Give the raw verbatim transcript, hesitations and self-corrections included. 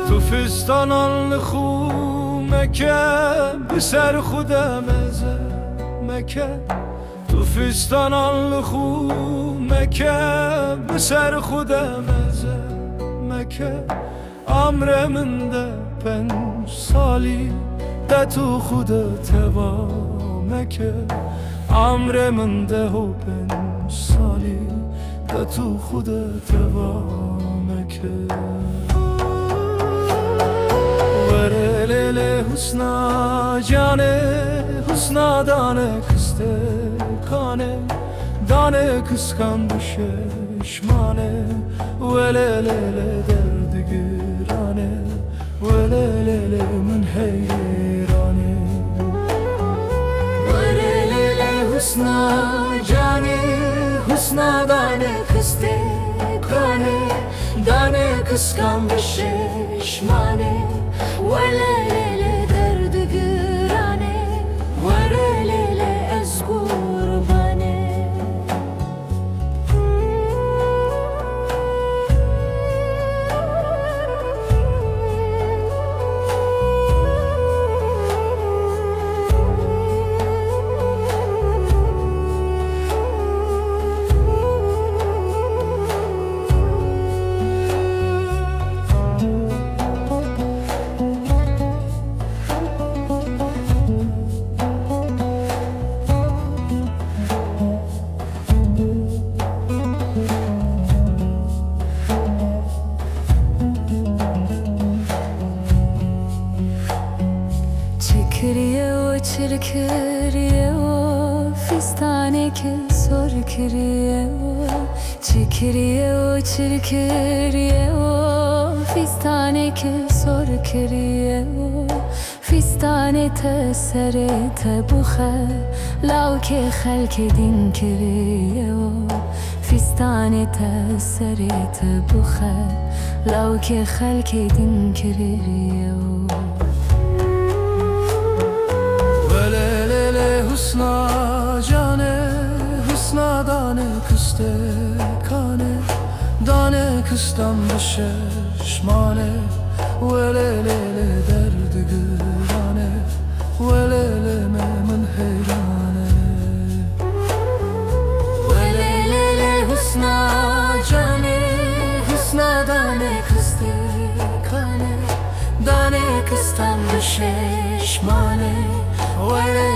Tu fistanan li xwe meke, bi ser xwe de meze meke. Tu fistanan li xwe meke, bi ser xwe de meze meke. Amrê min de pênc salî de tu xwe de teva meke. Amrê min de ho pênc salî de tu xwe de teva meke. Were lê lê husna canê, husna dane kistê kanê, dane kiskan bişe. Pişmanê, welê lê lê derdgirane, welê lê lê min heyranê. Welê lê lê husna canê, husna dane kistê kanê, dane kiskan bişişmanê. Welê lê lê derdgirane, welê lê lê ez qurbanê. Çi kiriye û çir kiriye û fîstaneke sor kiriye û çi kiriye û çir kiriye û fîstaneke sor kiriye û Fîstanê te serê te bûxe, lawkê xelkê din kiriye û fîstanê te serê te bûxe, lawkê xelkê din kiriye û. Welê lê lê husna canê, husna dane kistê kanê, dane kistan bişe. Şmanê, welê lê lê derdgirane, welê lê me min heyrane. Welê lê lê husna canê, husna dane kistê kanê, dane kistan bişişmane. Welê